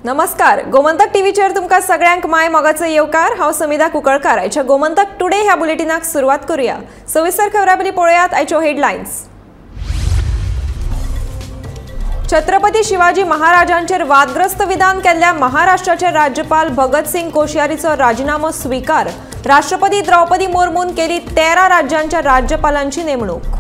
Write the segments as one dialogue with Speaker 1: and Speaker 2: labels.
Speaker 1: नमस्कार, गोमंतक टीव्हीचेर तुमकां सगळ्यांक my मोगाचो येवकार। हांव समिधा कुंकळकार। आयच्या गोमंतक टुडे ह्या बुलेटिनाक सुरवात करूया। सविस्तर खबरां पयलीं पळोवयात आयच्यो हेडलायन्स। छत्रपती शिवाजी महाराजांचेर वादग्रस्त विधान केल्ल्या महाराष्ट्राचे राज्यपाल भगतसिंग कोश्यारीचो राजीनामो स्वीकार। राष्ट्रपती द्रौपदी मुर्मून केली 13 राज्यांच्या राज्यपालांची नेमणूक।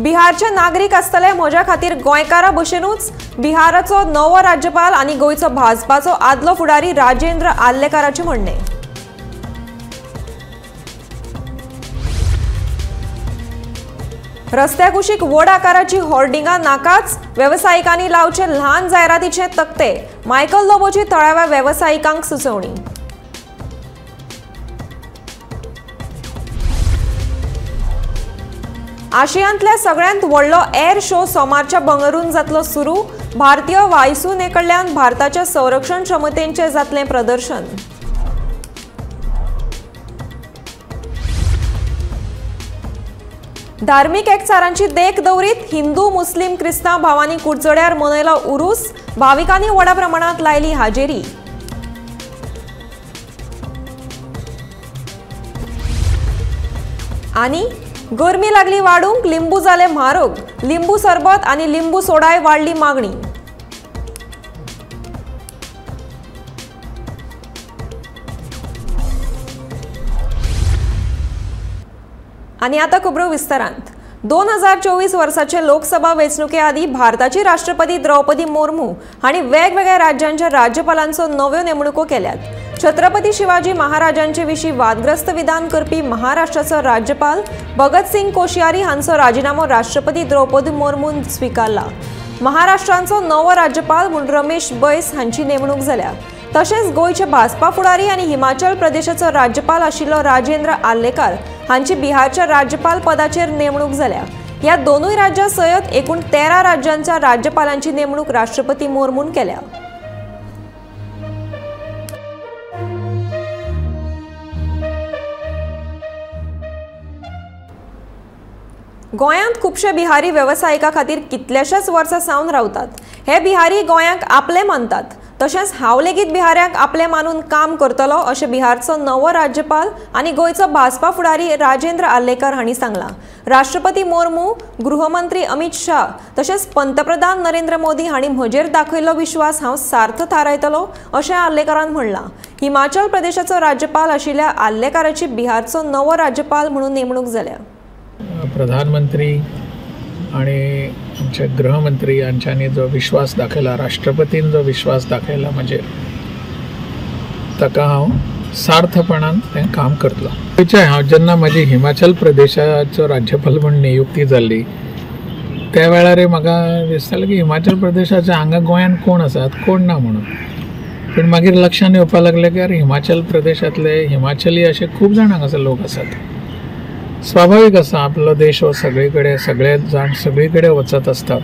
Speaker 1: बिहारचे नागरीक आसतले म्हज्या खातीर गोंयकारा भशेनूच बिहाराचो नवो राज्यपाल आनी गोंयचो भाजपाचो आदलो फुडारी राजेंद्र आर्लेकाराचें म्हणणें। रस्त्या कुशीक व्हड आकाराची होर्डिंगां नाकाच, वेवसायिकांनी लावचे ल्हान जायरातीचे तकटे। मायकल लोबोची थळाव्या वेवसायिकांक सुचोवणी। आशियांतल्या सगळ्यांत व्हडलो एअर शो सोमारच्या बंगळुरून जातलो सुरू। भारतीय वायुसेने कडल्यान भारताच्या संरक्षण क्षमतेंचें जातलें प्रदर्शन। धार्मीक एकचारांची देख दवरीत हिंदू मुस्लीम क्रिस्तांव भावांनी कुडचड्यार मनयलो उरूस। भाविकांनी व्हडा प्रमाणांत लायली हाजेरी। आनी गरमी लागली वाडूंक, लिंबू जाले म्हारग। लिंबू सरबत आनी लिंबू सोडाय वाडली मागणी। आनी आतां खबरो विस्तारांत। 2024 वर्साचे लोकसभा वेंचणुके आदीं भारताची राष्ट्रपती द्रौपदी मुर्मू हांणी वेगवेगळ्या राज्यांच्या राज्यपालांचो नव्यो नेमणुको केल्यात। छत्रपती शिवाजी महाराजांचे विशीं वादग्रस्त विधान करपी महाराष्ट्राचो राज्यपाल भगतसिंग कोश्यारी हांचो राजीनामो राष्ट्रपती द्रौपदी मुर्मून स्विकारला। महाराष्ट्रांचो नवो राज्यपाल म्हूण रमेश बैस हांची नेमणूक जाल्या। तशेंच गोंयचे भाजपा फुडारी आनी हिमाचल प्रदेशाचो राज्यपाल आशिल्लो राजेंद्र आर्लेकार हांची बिहारच्या राज्यपाल पदाचेर नेमणूक जाल्या। ह्या दोनूय राज्यां सयत एकूण 13 राज्यांच्या राज्यपालांची नेमणूक राष्ट्रपती मुर्मून केल्या। गोंयांत खुबशे बिहारी वेवसायिकां खातीर कितल्याशाच वर्सां सावन रावतात। हे बिहारी गोंयांक आपले मानतात। तशेंच हांव लेगीत बिहाऱ्यांक आपले मानून काम करतलो अशें बिहारचो नवो राज्यपाल आनी गोंयचो भाजपा फुडारी राजेंद्र आर्लेकार हांणी सांगलां। राष्ट्रपती मुर्मू, गृहमंत्री अमित शाह तशेंच पंतप्रधान नरेंद्र मोदी हांणी म्हजेर दाखयल्लो विश्वास हांव सार्थ थारायतलो अशें आर्लेकारान म्हणलां। हिमाचल प्रदेशाचो राज्यपाल आशिल्ल्या आर्लेकाराची बिहारचो नवो राज्यपाल म्हणून नेमणूक जाल्या।
Speaker 2: प्रधानमंत्री आणि आमचे गृहमंत्री यांच्यानी जो विश्वास दाखयला, राष्ट्रपतीन जो विश्वास दाखयला म्हजेर, ताका हांव सार्थपणान तें काम करतलो। पळय, हांव जेन्ना म्हजी हिमाचल प्रदेशाचो राज्यपाल म्हूण नियुक्ती जाल्ली त्या वेळार म्हाका दिसतालें की हिमाचल प्रदेशाचे हांगा गोंयांत कोण आसात कोण ना म्हणून। पूण मागीर लक्षांत येवपाक लागलें की अरे हिमाचल प्रदेशांतले हिमाचली अशे खूब जाण हांगासर लोक आसात। स्वाभावीक आसा, आपलो देश हो सगळे कडेन सगळे जाण सगळे कडेन वचत आसतात,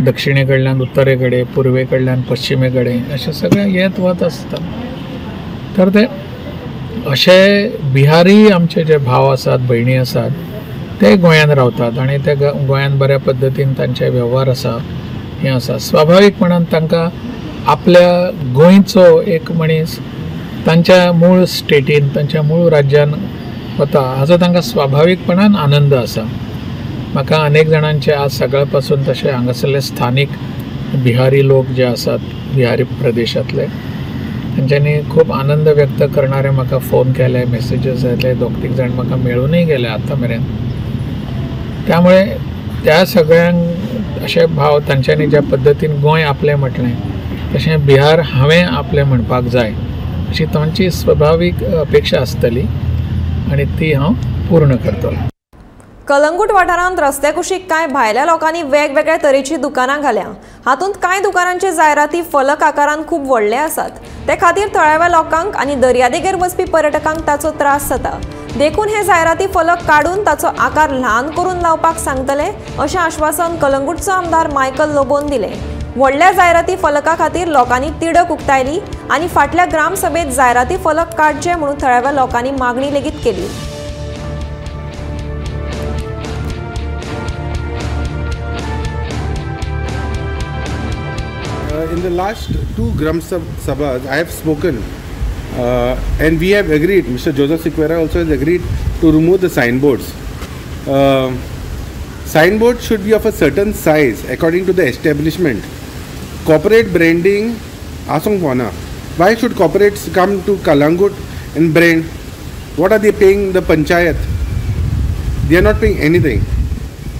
Speaker 2: दक्षिणे कडल्यान उत्तरे कडेन, पुर्वे कडल्यान पश्चिमे कडेन, अशें सगळे येत वत आसतात। तर ते अशे बिहारी आमचे जे भाव आसात, भयणी आसात, ते गोंयांत रावतात आनी ते गोंयांत बऱ्या पद्दतीन तांचे वेव्हार आसा, हें आसा। स्वाभावीकपणान तांकां आपल्या गोंयचो एक मनीस तांच्या मूळ स्टेटीन, तांच्या मूळ राज्यान वता हाचो तांकां स्वाभावीकपणान आनंद आसा। म्हाका अनेक जाणांचे आज सकाळ पासून तशें हांगासरले स्थानीक बिहारी लोक जे आसात बिहारी प्रदेशांतले, तांच्यांनी खूब आनंद व्यक्त करणारे म्हाका फोन केले, मेसेजीस आयले, दोग तीग जाण म्हाका मेळूनय गेले आतां मेरेन। त्यामुळे त्या सगळ्यांक अशे भाव तांच्यांनी ज्या पद्दतीन गोंय आपलें म्हटलें तशें बिहार हांवें आपलें म्हणपाक जाय अशी तांची स्वाभावीक अपेक्षा आसतली आनी ती हांव पूर्ण करतलो।
Speaker 1: कलंगूट वाठारांत रस्त्या कुशीक कांय भायल्या लोकांनी वेगवेगळ्या तरेची दुकानां घाल्या। हातूंत कांय दुकानांचे जायराती फलक आकारान खूब व्हडले आसात। ते खातीर थळाव्या लोकांक आनी दर्यादेगेर वचपी पर्यटकांक ताचो त्रास जाता। देखून हे जायराती फलक काडून ताचो आकार ल्हान करून लावपाक सांगतले अशें आश्वासन कलंगूटचो आमदार मायकल लोबोन दिलें। व्हडल्या जायराती फलका खातीर लोकांनी तिडक उक्तायली आनी फाटल्या ग्रामसभेत जायराती फलक काडचे म्हणून थळाव्या लोकांनी मागणी लेगीत केली।
Speaker 3: In the last two Gram Sabhas, I have spoken and we have agreed, Mr. Joseph Sequeira also has agreed to remove the signboards. Signboards should be of a certain size according to the establishment. Corporate branding, asong fona. Why should corporates come to Calangute and brand? What are they paying the panchayat? They are not paying anything.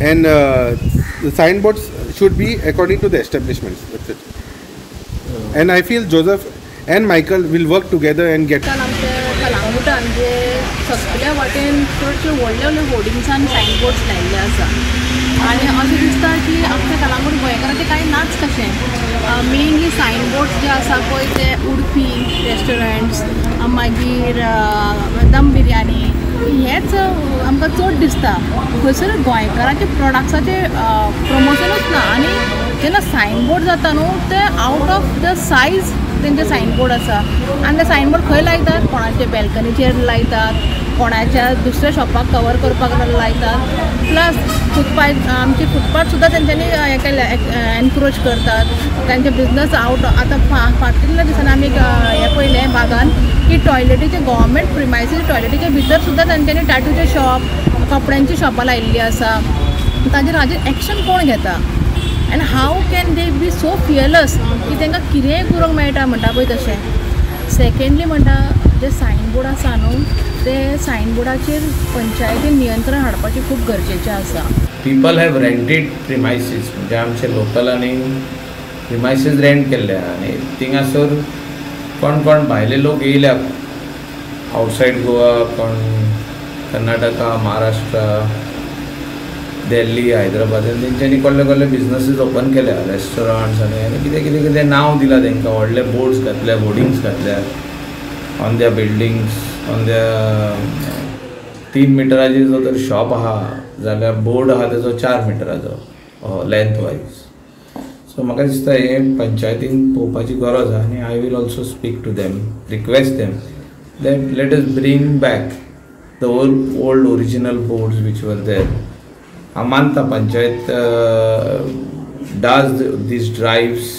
Speaker 3: And the signboards should be according to the establishments. That's it. And I feel Joseph and Michael will work together and get.
Speaker 4: कलांगुटान जे सगल्या वाटेन चडशे व्हडले व्हडले होर्डिंग्सान सायनबोर्ड्स लायिल्ले आसा आनी अशें दिसता की आमच्या कलांगूट गोंयकाराचें कांय नाच कशें. मेनली सायनबोर्ड्स जे आसा पळय ते उडपी रेस्टॉरंट्स, मागीर दम बिरयानी, हेच आमकां चड दिसता. खंयसर गोंयकाराचे प्रोडक्ट्साचें प्रमोशनूच ना. आनी जेन्ना सायनबोर्ड जाता न्हू ते आवट ऑफ the size तेंचे सायनबोर्ड आसा आनी ते सायनबोर्ड खंय लायतात, कोणाचे बॅल्कनीचेर लायतात, कोणाच्या दुसऱ्या शॉपाक कवर करपाक लायतात. प्लस फुटपाथ, आमचे फुटपाथ सुद्दां तेंच्यांनी हें केल्या, एनक्रोच करतात तांचे बिजनस आवट. आतां फाटल्या दिसांनी आमी हें पळयलें बागान की टॉयलेटीचे गव्हर्मेंट प्रिमायसीस टॉयलेटीच्या भितर सुद्दां तेंच्यांनी टाटूचे शॉप, कपड्यांची शॉपां लायिल्लीं आसा. ताजेर हाजेर एक्शन कोण घेता and how can they be so fearless की तांकां कितेंय करूंक मेळटा म्हणटा पळय तशें. सेकेंडली म्हणटा जे सायनबोर्ड आसा न्हू ते सायनबोर्डाचेर पंचायतीन नियंत्रण हाडपाचें खूब गरजेचें आसा.
Speaker 5: पीपल have rented premises, म्हणजे आमचे लोकलांनी प्रिमायसीस रेंट केल्ले आहा आनी थिंगासर कोण कोण भायले लोक येयल्या, आवटसायड गोवा, कोण कर्नाटका, महाराष्ट्र, दिल्ली, हैदराबाद, आनी तेंच्यांनी कसले कसले बिजनसीस ओपन केल्या, रेस्टॉरंट्स आनी आनी कितें कितें कितें नांव दिलां तेंकां, व्हडले बोर्ड्स घातल्या, होर्डिंग्स घातल्या on their buildings, on their 3 मिटराचेर जो तर शॉप आहा जाल्यार बोर्ड आहा तेजो 4 मिटराचो लेंथ वायज. सो म्हाका दिसता हें पंचायतीन पळोवपाची गरज आहा आनी I will also speak to them, request them that let us bring back the old original boards which were there. हांव मानता पंचायत डाज these drives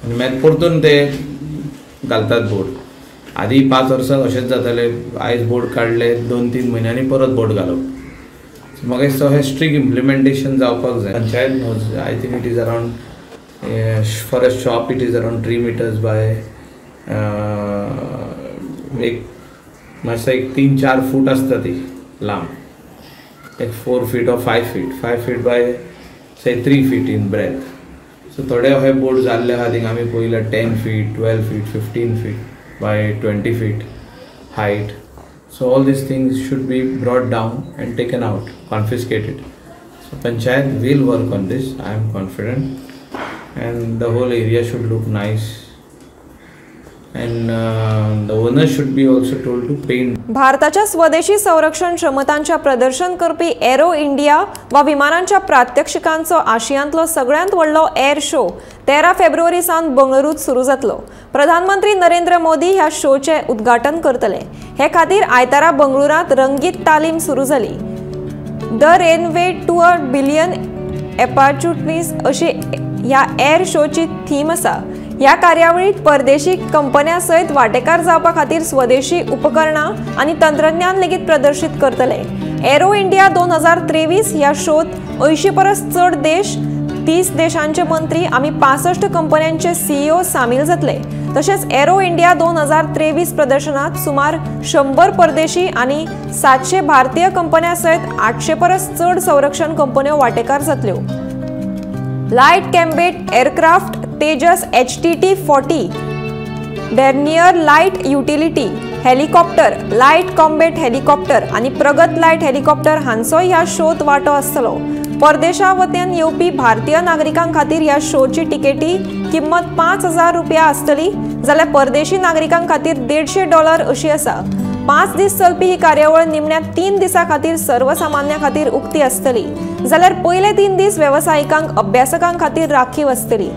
Speaker 5: आनी मागीर परतून ते घालतात बोर्ड. आदी 5 वर्सां अशेंच जातालें, आयज बोर्ड काडले 2-3 म्हयन्यांनी परत बोर्ड घालप. म्हाका दिसता हें स्ट्रिक्ट इम्प्लिमेंटेशन जावपाक जाय. Panchayat knows, I think it is around for a shop it is around 3 meters by एक मातसो एक 3-4 फूट आसता ती लांब, एक 4 feet or 5 feet, 5 feet by say 3 feet in breadth. So थोडे अशे बोर्ड जाल्ले आहा थिंगा आमी पळयल्या 10 feet, 12 feet, 15 feet by 20 feet height. So all these things should be brought down and taken out, confiscated. So panchayat will work on this, I am confident, and the whole area should look nice and the owner should be also told to paint.
Speaker 1: भारताच्या स्वदेशी संरक्षण क्षमतांच्या प्रदर्शन करपी arrow India वा विमानांच्या प्रात्यक्षिकांचो आशियांतलो सगळ्यांत व्हडलो air show 13 फेब्रुवारी सावन बंगळुरूत सुरू जातलो. प्रधानमंत्री नरेंद्र मोदी ह्या शोचें उद्घाटन करतले. हे खातीर आयतारा बंगळुरांत रंगीत तालीम सुरू जाली. The runway to a billion opportunities अशी ह्या एअर शोची थीम आसा. ह्या कार्यावळीत परदेशी कंपन्यां सयत वांटेकार जावपा खातीर स्वदेशी उपकरणां आनी तंत्रज्ञान लेगीत प्रदर्शीत करतले. एरो इंडिया 2023 ह्या शोत 80 परस चड देश, 30 देशांचे मंत्री आनी 65 कंपन्यांचे सीईओ सामील जातले. तशेंच एरो इंडिया 2023 प्रदर्शनात सुमार 100 परदेशी आनी 700 भारतीय कंपन्यां सयत 800 परस चड संरक्षण कंपन्यो वांटेकार जातल्यो. Light combat aircraft Tejas HTT-40, Dornier light utility helicopter, light combat helicopter आनी प्रगत लायट हेलिकॉप्टर हांचोय ह्या शोत वांटो आसतलो. परदेशा वटेन येवपी भारतीय नागरिकां खातीर ह्या शोची तिकेटी किंमत 5000 रुपया आसतली, जाल्यार परदेशी नागरिकां खातीर $150 अशी आसा. 5 दीस चलपी ही कार्यावळ निमण्या 3 दिसां खातीर सर्वसामान्या खातीर उक्ती आसतली, जाल्यार पयले 3 दीस वेवसायिकांक अभ्यासकां खातीर राखीव आसतली.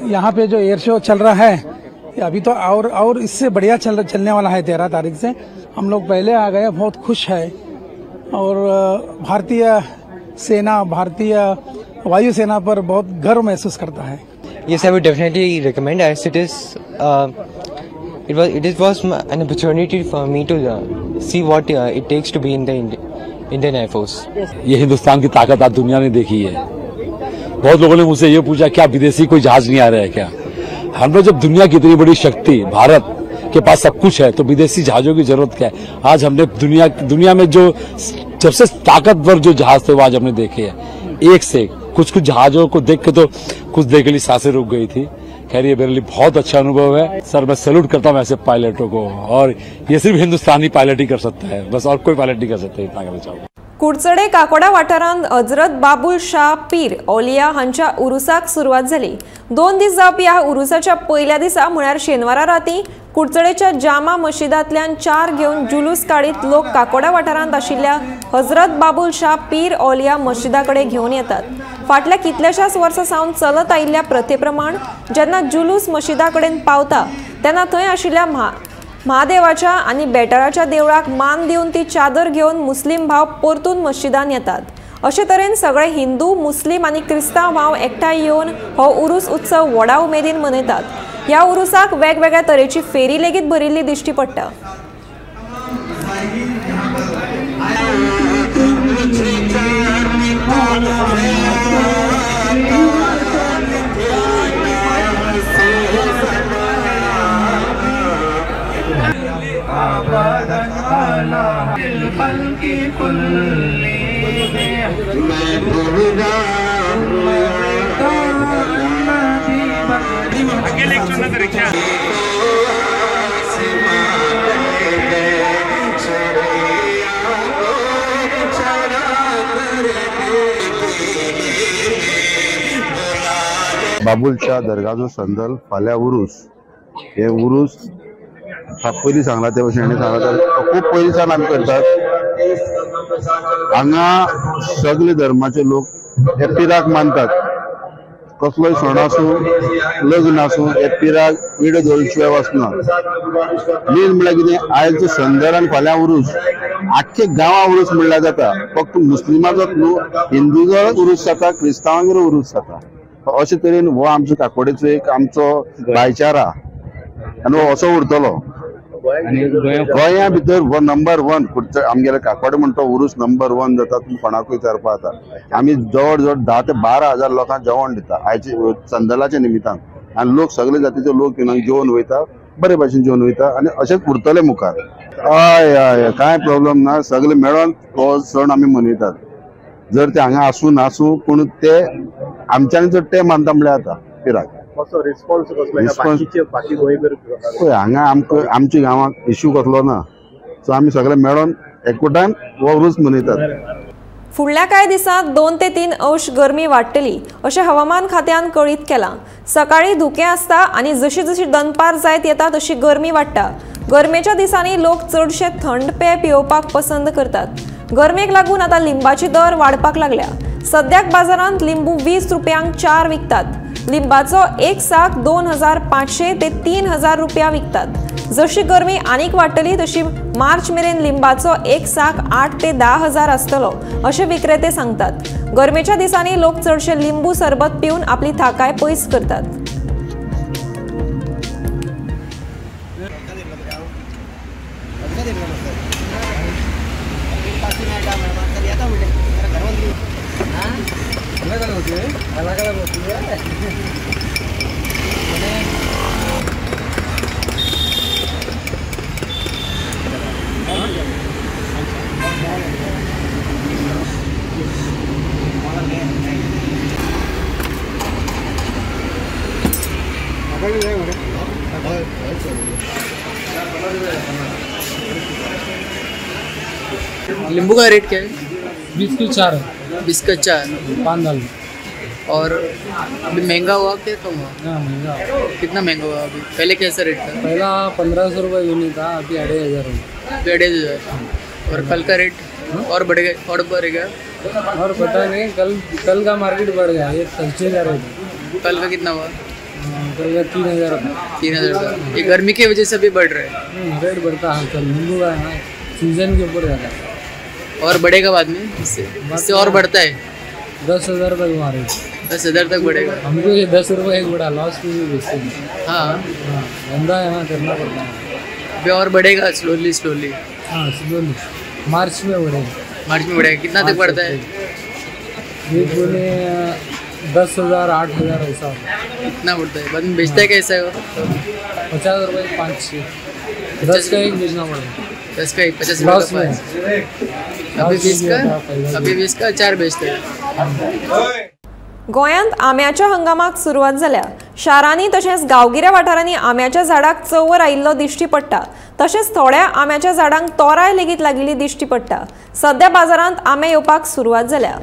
Speaker 6: यहाँ पे जो एयर शो चल रहा है अभी तो और इससे बढ़िया चलने वाला है। 13 तारीख से हम लोग पहले आ गए, बहुत खुश है। और भारतीय सेना, भारतीय वायुसेना पर बहुत गर्व महसूस करता है।
Speaker 7: Yes, I would definitely recommend, as it is it was an opportunity for me to see what it takes to be in the Indian Air Force.
Speaker 8: ये हिंदुस्तान की ताकत आज दुनिया ने देखी है। बहुत लोगों ने मुझसे ये पूछा क्या विदेशी कोई जहाज नहीं आ रहा है क्या? हम लोग जब दुनिया की इतनी बड़ी शक्ति, भारत के पास सब कुछ है, तो विदेशी जहाजों की जरूरत क्या है? आज हमने दुनिया में जो सबसे ताकतवर जो जहाज थे वो आज हमने देखे हैं, एक से एक। कुछ कुछ जहाजों को देख के तो कुछ देर के लिए सांसें रुक गई थी। खैर ये मेरे लिए बहुत अच्छा अनुभव है सर। मैं सैल्यूट करता हूँ ऐसे पायलटों को, और ये सिर्फ हिंदुस्तानी पायलट ही कर सकता है, बस, और कोई पायलट नहीं कर सकता। इतना करना चाहूँगा।
Speaker 1: कुडचडे काकोडा वाठारांत हजरत बाबुल शाह पीर औलिया हांच्या उरुसाक सुरवात जाली। 2 दीस जावपी ह्या उरुसाच्या पयल्या दिसा म्हळ्यार शेनवारा राती कुडचडेच्या जामा मशिदांतल्यान 4 घेवन जुलूस काडीत लोक काकोडा वाठारांत आशिल्ल्या हजरत बाबुल शाह पीर औलिया मशिदा कडेन घेवन येतात। फाटल्या कितल्याशाच वर्सां सावन चलत आयिल्ल्या प्रथे प्रमाण जेन्ना जुलूस मशिदा कडेन पावता तेन्ना थंय आशिल्ल्या महादेवाच्या आनी बेटराच्या देवळाक मान दिवन ती चादर घेवन मुस्लिम भाव परतून मस्जिदान येतात। अशे तरेन सगळे हिंदू, मुस्लिम आनी क्रिस्तांव भाव एकठांय येवन हो उरूस उत्सव व्हडा उमेदीन मनयतात। ह्या उरुसाक वेगवेगळ्या तरेची फेरी लेगीत भरिल्ली दिश्टी पडटा।
Speaker 9: बाबुलच्या दर्गाचो संदल फाल्यां उरूस, हे उरूस पयलीं सांगला ते भशेन सांगला, खूब पयलीं सावन आमी करतात। हांगा सगळे धर्माचे लोक हे पिराक मानतात। कसलोय सण आसूं, लग्न आसूं, हे पिराक विडो धरून शिवाय वचना। मेन म्हणल्यार कितें, आयज संदल आनी फाल्यां उरूस, आख्खे गांवा उरूस म्हणल्यार जाता। फक्त मुस्लिमाचोच न्हू, हिंदूचो उरूस जाता, क्रिस्तांवांगेर उरूस जाता। अशे तरेन हो आमचो काकोडेचो एक आमचो भाईचारा आनी हो असो उरतलो। गोंया भितर हो नंबर 1 आमगेले काकोडे म्हणटा उरूस नंबर 1 जाता। तुमी कोणाकूय विचारपा जाता। आमी जवळ जवळ 10 ते 12 हजार लोकांक जेवण दिता आयचे संदलाच्या निमित्तान, आनी लोक सगळे जातीचे लोक येवन जेवन वयता, बरे भाशेन जेवन वयता आनी अशेंच उरतले मुखार। हय हय, कांय प्रॉब्लम ना, सगळे मेळोन हो सण आमी मनयतात। जर ते हांगा आसूं नासूं, पूण ते आमच्यांनी जर ते मानता म्हणल्यार जाता पिराक। पळय हांगा आमकां आमच्या गांवांत इश्यू कसलो ना, सो आमी सगळे मेळोन एकवटान हो उरूस मनयतात।
Speaker 1: फुडल्या कांय दिसांत 2 ते 3 अंश गरमी वाडटली अशें हवामान खात्यान कळीत केलां। सकाळीं धुकें आसता आनी जशी जशी दनपार जायत येता तशी गरमी वाडटा। गरमेच्या दिसांनी लोक चडशे थंड पेय पियोवपाक पसंत करतात। गरमेक लागून आतां लिंबाची दर वाडपाक लागल्या। सद्याक बाजारांत लिंबू 20 रुपयांक 4 विकतात। लिंबाचो एक साक 2500 ते 3000 रुपया विकतात। जशी गरमी आनीक वाडटली तशी मार्च मेरेन लिंबाचो एक साक 8 ते 10 हजार आसतलो अशें विक्रेते सांगतात। गरमेच्या दिसांनी लोक चडशे लिंबू सरबत पिवन आपली थाकाय पयस करतात।
Speaker 10: नींबू का रेट क्या है?
Speaker 6: 20 के 4 है।
Speaker 10: 20 का 4
Speaker 6: पान दाल।
Speaker 10: और अभी महंगा हुआ क्या कम हुआ?
Speaker 6: हाँ, महंगा।
Speaker 10: कितना महंगा हुआ अभी? पहले कैसा रेट था?
Speaker 6: पहला 1500 रुपये यूनिट था, अभी 2500 रुपये।
Speaker 10: 2500। और कल का रेट और बढ़ गया? और बढ़ेगा
Speaker 6: और पता नहीं, कल का मार्केट बढ़ गया, ये थर्सडे का रेट।
Speaker 10: कल का कितना हुआ?
Speaker 11: कल का 3000 था।
Speaker 10: 3000 था। ये गर्मी की वजह से भी बढ़ रहा है।
Speaker 11: रेट बढ़ता है कल, नींबू का है सीजन के ऊपर जाता है।
Speaker 10: और बढ़ेगा बाद में, इससे और बढ़ता है।
Speaker 11: 10,000 तक हमारे
Speaker 10: 10,000 तक बढ़ेगा।
Speaker 11: हमको ये 10 रुपये एक बड़ा लॉस में भी बेचते हैं।
Speaker 10: हाँ
Speaker 11: हाँ, धंधा यहाँ करना पड़ता है।
Speaker 10: अभी और बढ़ेगा स्लोली स्लोली।
Speaker 11: हाँ स्लोली, मार्च में बढ़ेगा।
Speaker 10: मार्च में बढ़ेगा। कितना तक बढ़ता है?
Speaker 11: ये बोले 10,000 8,000 ऐसा
Speaker 10: इतना बढ़ता है। बाद में बेचता है कैसा है वो?
Speaker 11: 50 रुपये 5-6, 10 का एक बेचना पड़ेगा।
Speaker 10: 10 का एक 50 रुपये। अभी 20 का, अभी 20 का 4 बेचते हैं।
Speaker 1: गोंयांत आम्याच्या हंगामाक सुरवात जाल्या। शारांनी तशेंच गांवगिऱ्या वाठारांनी आम्याच्या झाडाक चंवर आयिल्लो दिश्टी पडटा। तशेंच थोड्या आम्याच्या झाडांक तोराय लेगीत लागिल्ली दिश्टी पडटा। सध्या बाजारांत आंबे येवपाक सुरवात जाल्या।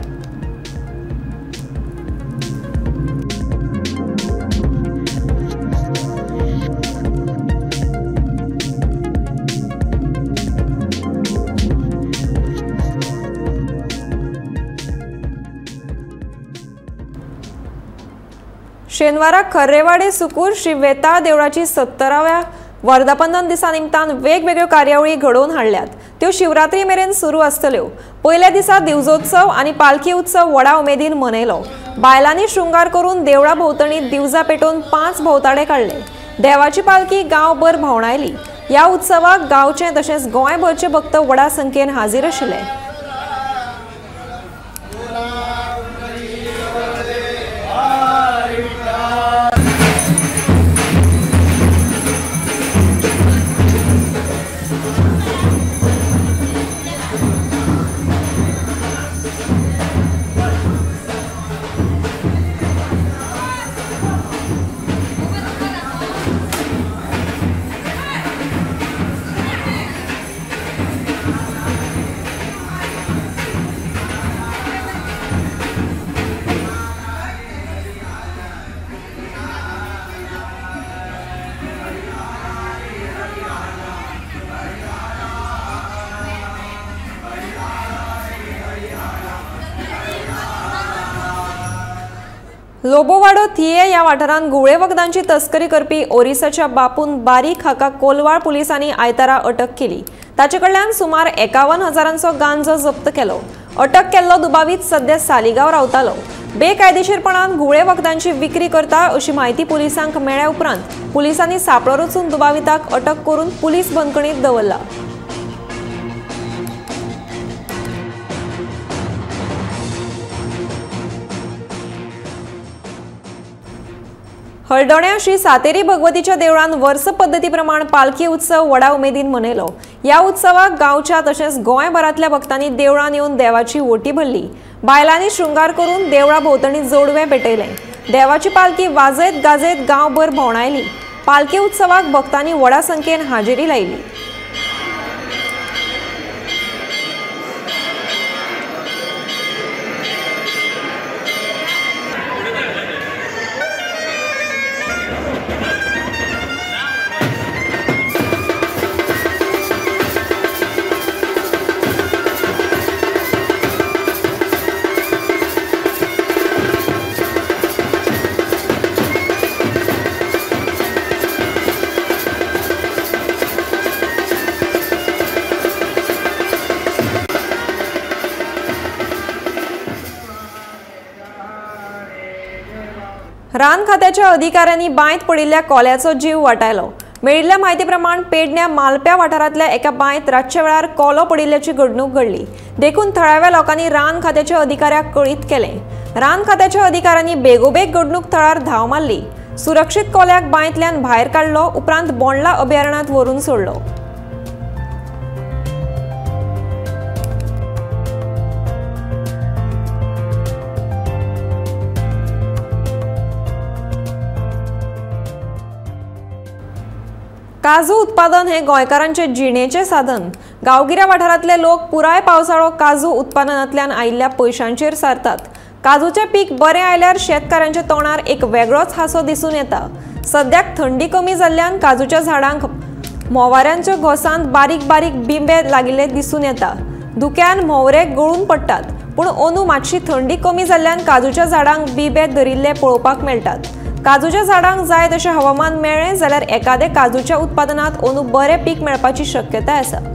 Speaker 1: शेनवारा खर्रेवाडे सुकूर श्री वेताळ देवळाची 70व्या वर्धापन दिसा निमतान वेगवेगळ्यो कार्यावळी घडोवन हाडल्यात। त्यो शिवरात्री मेरेन सुरू आसतल्यो। पयल्या दिसा दिवजोत्सव आनी पालखी उत्सव व्हडा उमेदीन मनयलो। बायलांनी शृंगार करून देवळा भोंवतणी दिवजा पेटोवन 5 भोंवताडे काडले। देवाची पालखी गांवभर भोंवडायली। ह्या उत्सवाक गांवचे तशेंच गोंयभरचे भक्त व्हडा संख्येन हाजीर आशिल्ले। लोबोवाडो थिये ह्या वाठारांत घुंवळे वखदांची तस्करी करपी ओरिसाच्या बापून बारीक हाका कोलवाळ पुलिसांनी आयतारा अटक केली। ताचे कडल्यान सुमार 51,000चो गांजो जप्त केलो। अटक केल्लो दुबावीत सध्या सालिगांव रावतालो। बेकायदेशीरपणान घुंवळे वखदांची विक्री करता अशी म्हायती पुलिसांक मेळ्ळ्या उपरांत पुलिसांनी सांपळो रचून दुबाविताक अटक करून पुलीस बंदखणीत दवरला। हळदोण्या श्री सातेरी भगवतीच्या देवळान वर्स पद्दतीप्रमाण पालखी उत्सव व्हडा उमेदीन मनयलो। ह्या उत्सवाक गांवच्या तशेंच गोंयभरांतल्या भक्तांनी देवळान येवन देवाची ओटी भरली। बायलांनी शृंगार करून देवळा भोंवतणी जोडवें पेटयलें। देवाची पालखी वाजयत गाजयत गांवभर भोंवडायली। पालखी उत्सवाक भक्तांनी व्हडा संख्येन हाजेरी लायली। रान खात्याच्या अधिकाऱ्यांनी बांयत पडिल्ल्या कोल्याचो जीव वाटायलो। मेळिल्ल्या म्हायती प्रमाण पेडण्या मालप्या वाठारांतल्या एका बांयत रातच्या वेळार कोलो पडिल्ल्याची घडणूक घडली। देखून थळाव्या लोकांनी रान खात्याच्या अधिकाऱ्याक कळीत केलें। रान खात्याच्या अधिकाऱ्यांनी बेगोबेग घडणूक थळार धांव मारली। सुरक्षीत कोल्याक बांयतल्यान भायर काडलो। उपरांत बोंडला अभयारण्यात व्हरून सोडलो। काजू उत्पादन हे गोंयकारांचे जिणेचें साधन। गांवगिऱ्या वाठारांतले लोक पुराय पावसाळो काजू उत्पादनांतल्यान आयिल्ल्या पयशांचेर सारतात। काजूचें पीक बरें आयल्यार शेतकारांच्या तोंडार एक वेगळोच हांसो दिसून येता। सद्याक थंडी कमी जाल्ल्यान काजूच्या झाडांक म्होंवाऱ्यांच्या घोसांत बारीक बारीक बिंबे लागिल्ले दिसून येता। धुक्यान म्होंवरे गळून पडटात, पूण अंदू मातशी थंडी कमी जाल्ल्यान काजूच्या झाडांक बिंबे धरिल्ले पळोवपाक मेळटात। काजूच्या झाडांक जाय तशें हवामान मेळ्ळें जाल्यार एकादे काजूच्या उत्पादनात अंदू बरें पीक मेळपाची शक्यताय आसा।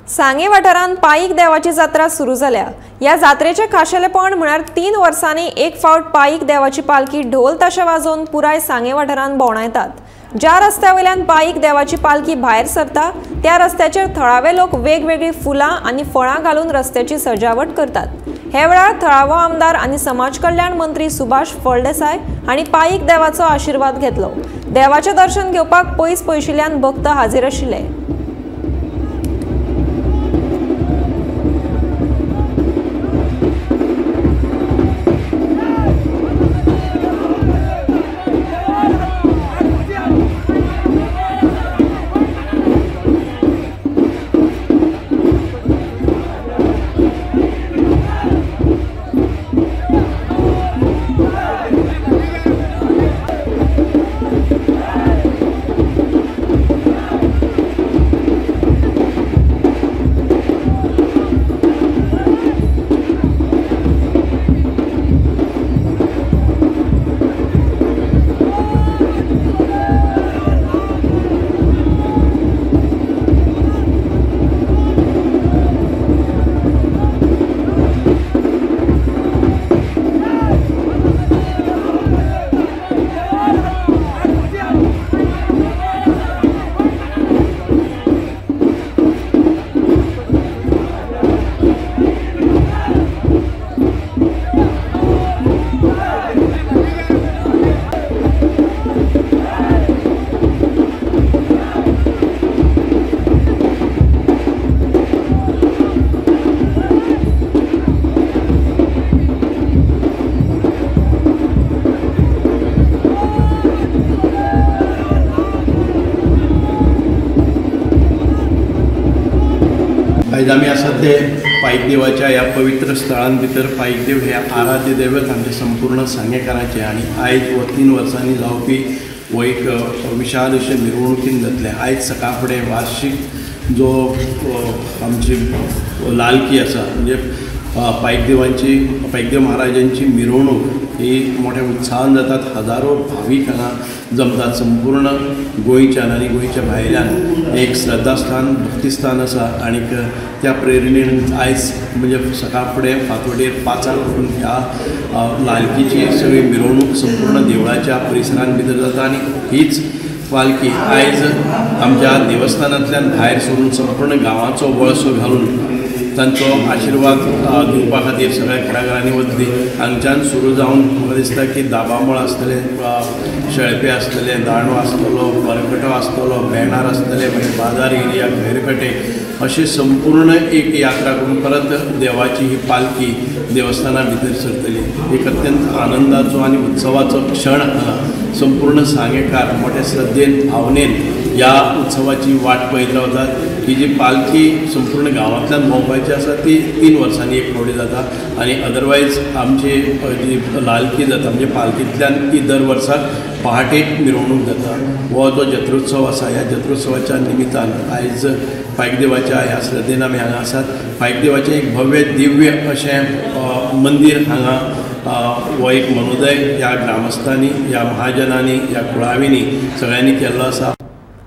Speaker 1: सांगे वाठारांत पायीक देवाची जात्रा सुरू जाल्या। ह्या जात्रेचें खाशेलेपण म्हळ्यार 3 वर्सांनी एक फावट पायीक देवाची पालखी ढोल ताशे वाजोवन पुराय सांगे वाठारांत भोंवडायतात। ज्या रस्त्या वयल्यान पायीक देवाची पालखी भायर सरता त्या रस्त्याचेर थळावे लोक वेगवेगळीं फुलां आनी फळां घालून रस्त्याची सजावट करतात। हे वेळार थळावो आमदार आनी समाज कल्याण मंत्री सुभाष फळदेसाय हांणी पायीक देवाचो आशिर्वाद घेतलो। देवाचें दर्शन घेवपाक पयस पयशिल्ल्यान भक्त हाजीर आशिल्ले।
Speaker 12: आयज आमी आसा ते पायक देवाच्या ह्या पवित्र स्थळान भितर। पायक देव हे आराध्य दैवत आमचे संपूर्ण सांगेकारांचे आनी आयज हो 3 वर्सांनी जावपी हो एक विशाल अशें मिरवणुकीन जातलें। आयज सकाळ फुडें वार्षीक जो आमची लालकी आसा म्हणजे पायक देवांची पायकदेव महाराजांची मिरवणूक ही मोठ्या उत्साहान जातात। हजारो भावीक हांगा जमतात संपूर्ण गोंयच्यान आनी गोंयच्या भायल्यान। एक श्रद्धास्थान भक्तिस्थान आसा आनीक त्या प्रेरणेन आयज म्हणजे सकाळ फुडें फांतोडेर 5 उठून ह्या लालकीची सगळी मिरवणूक संपूर्ण देवळाच्या परिसरान भितर जाता आनी हीच पालखी आयज आमच्या देवस्थानांतल्यान भायर सरून संपूर्ण गांवाचो वळसो घालून तांचो आशिर्वाद दिवपा खातीर सगळ्या घराघरांनी वतली। हांगच्यान सुरू जावन म्हाका दिसता की दाबामळ आसतलें, शेळपे आसतलें, दांडो आसतलो, बरकटो आसतलो, बेणार आसतले, मागीर बाजार एरिया, खैरकटे अशी संपूर्ण एक यात्रा करून परत देवाची ही पालखी देवस्थाना भितर सरतली। एक अत्यंत आनंदाचो आनी उत्सवाचो क्षण हांगा संपूर्ण सांगेकार मोठ्या श्रद्धेन भावनेन ह्या उत्सवाची वाट पळयत रावतात। ही जी पालखी संपूर्ण गांवांतल्यान भोंवपाची आसा ती 3 वर्सांनी एक फावटी जाता आनी अदरवायज आमची जी लालकी जाता म्हणजे पालखींतल्यान ती दर वर्साक पहाटेक मिरवणूक जाता। हो जो जत्रोत्सव आसा ह्या जत्रोत्सवाच्या निमित्तान आयज पायकदेवाच्या ह्या श्रद्धेन आमी हांगा आसात। पायकदेवाचें एक भव्य दिव्य अशें मंदीर हांगा हो एक मनोदय ह्या ग्रामस्थांनी, ह्या महाजनांनी, ह्या कुळावींनी सगळ्यांनी केल्लो आसा।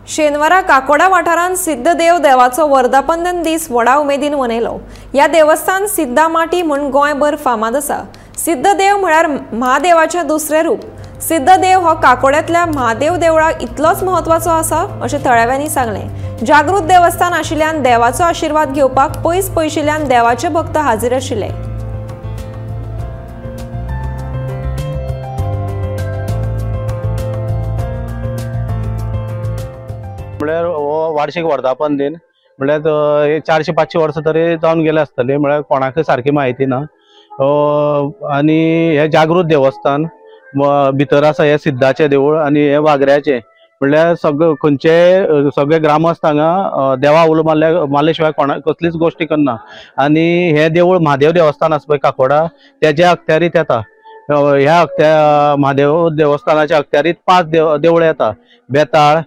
Speaker 1: शेनवारा काकोडा वाठारांत सिद्धदेव देवाचो वर्धापन दीस व्हडा उमेदीन मनयलो। ह्या देवस्थान सिद्धा माटी म्हूण गोंयभर फामाद आसा। सिद्धदेव म्हळ्यार महादेवाचें दुसरें रूप। सिद्धदेव हो काकोड्यांतल्या महादेव देवळाक इतलोच म्हत्वाचो आसा अशें थळाव्यांनी सांगलें। जागृत देवस्थान आशिल्ल्यान देवाचो आशिर्वाद घेवपाक पयस पयशिल्ल्यान देवाचे भक्त हाजीर आशिल्ले।
Speaker 13: म्हळ्यार हो वार्षिक वर्धापन दिन म्हळ्यार 400-500 वर्सां तरी जावन गेले आसतले, म्हळ्यार कोणाकय सारकी म्हायती ना। आनी हे जागृत देवस्थान भितर आसा, हे सिद्धाचें देवूळ आनी हे वागऱ्याचें, म्हणल्यार सगळे खंयचे सगळे ग्रामस्थ हांगा देवा उलो मारल्या शिवाय कोणा कसलीच गोश्टी करना. आनी हे देवूळ म्हादेव देवस्थान आसा पळय काकोडा, तेज्या अखत्यारीत येता. ह्या अखत्या म्हादेव देवस्थानाच्या अखत्यारीत 5 देवळां येता. बेताळ,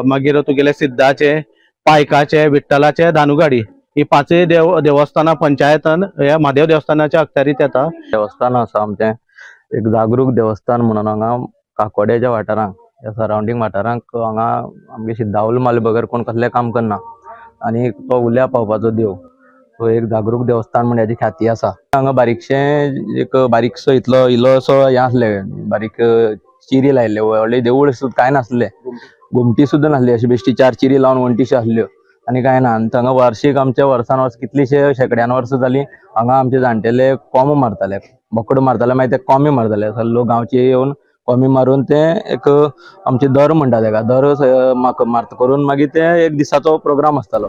Speaker 13: मागीर तुगेले सिद्धाचे, पायकाचे, विठ्ठलाचे, धानुगाडी, ही 5 देवस्थानां पंचायतान ह्या म्हादेव देवस्थानाच्या अखत्यारीत येता.
Speaker 14: देवस्थान आसा आमचें एक जागरूक देवस्थान म्हणून हांगा काकोड्याच्या वाठारांक, ह्या सरावंडींग वाठारांक हांगा आमगे सिद्धावल मारले बगर कोण कसलें काम करना आनी तो उल्या पावपाचो देव, तो एक जागरूक देवस्थान म्हण हेजी ख्याती आसा. हांगा बारीकशें एक बारीकसो इतलो इल्लोसो हें आसलें, बारीक चिरी लायिल्ले, व्हडलें देवूळ सुद्दां कांय नासलें, घुमटी सुद्दां नासली, अशी बेश्टी 4 चिरी लावन वण्टीशी आसल्यो आनी कांय ना. आनी थंगा वार्षीक आमच्या वर्सान वर्स कितलीशे शेंकड्यान वर्सां जालीं हांगा आमचे जाणटेले कोंबो मारताले, बोकडो मारताले, मागीर ते कोंबे मारताले. लोक गांवचे येवन कोंबे मारून ते एक आमचे दर म्हणटा तेका, दर मारता करून मागीर ते एक दिसाचो प्रोग्राम आसतालो.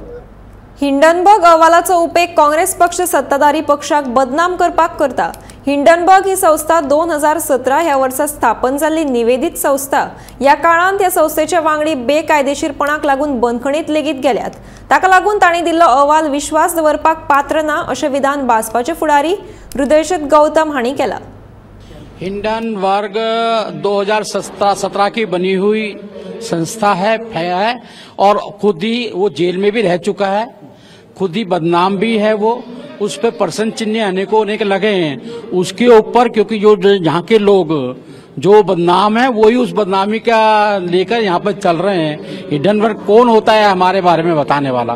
Speaker 1: हिंडनबर्ग अहवालाचो उपेग काँग्रेस पक्ष सत्ताधारी पक्षाक बदनाम करपाक करता. हिंडनबर्ग ही संस्था 2017 ह्या वर्सा स्थापन जाल्ली निवेदीत संस्था. ह्या काळांत ह्या संस्थेचे वांगडी बेकायदेशीरपणाक लागून बंदखणीत लेगीत गेल्यात. ताका लागून तांणी दिल्लो अहवाल विश्वास दवरपाक पात्र ना अशें विधान भाजपाचे फुडारी हृदयशेत गौतम हांणी केलां.
Speaker 15: हिंडनबर्ग 2017 की बनी हुई संस्था है और खुद ही वो जेल में भी रह चुका है, खुद ही बदनाम भी है वो, उस पर प्रश्न चिन्ह अनेकों अनेक लगे हैं उसके ऊपर, क्योंकि जो यहाँ के लोग जो बदनाम है वही उस बदनामी का लेकर यहाँ पर चल रहे हैं। हिंडनबर्ग कौन होता है हमारे बारे में बताने वाला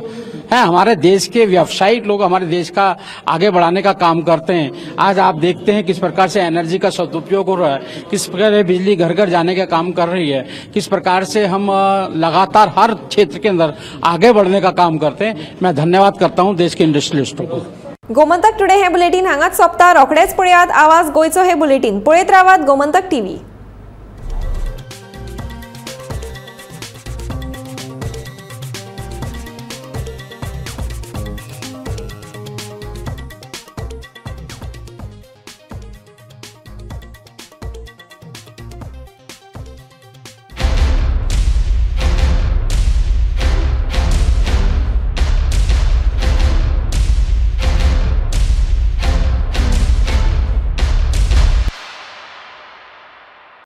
Speaker 15: है? हमारे देश के व्यावसायिक लोग हमारे देश का आगे बढ़ाने का काम करते हैं। आज आप देखते हैं किस प्रकार से एनर्जी का सदुपयोग हो रहा है, किस प्रकार से बिजली घर घर जाने का काम कर रही है, किस प्रकार से हम लगातार हर क्षेत्र के अंदर आगे बढ़ने का काम करते हैं। मैं धन्यवाद करता हूं देश के इंडस्ट्रियलिस्टों को।
Speaker 1: गोमंतक टुडे हे बुलेटीन हांगाच सोंपता. रोखडेच पळयात आवाज गोंयचो हे बुलेटीन. पळयत रावात गोमंतक टीव्ही.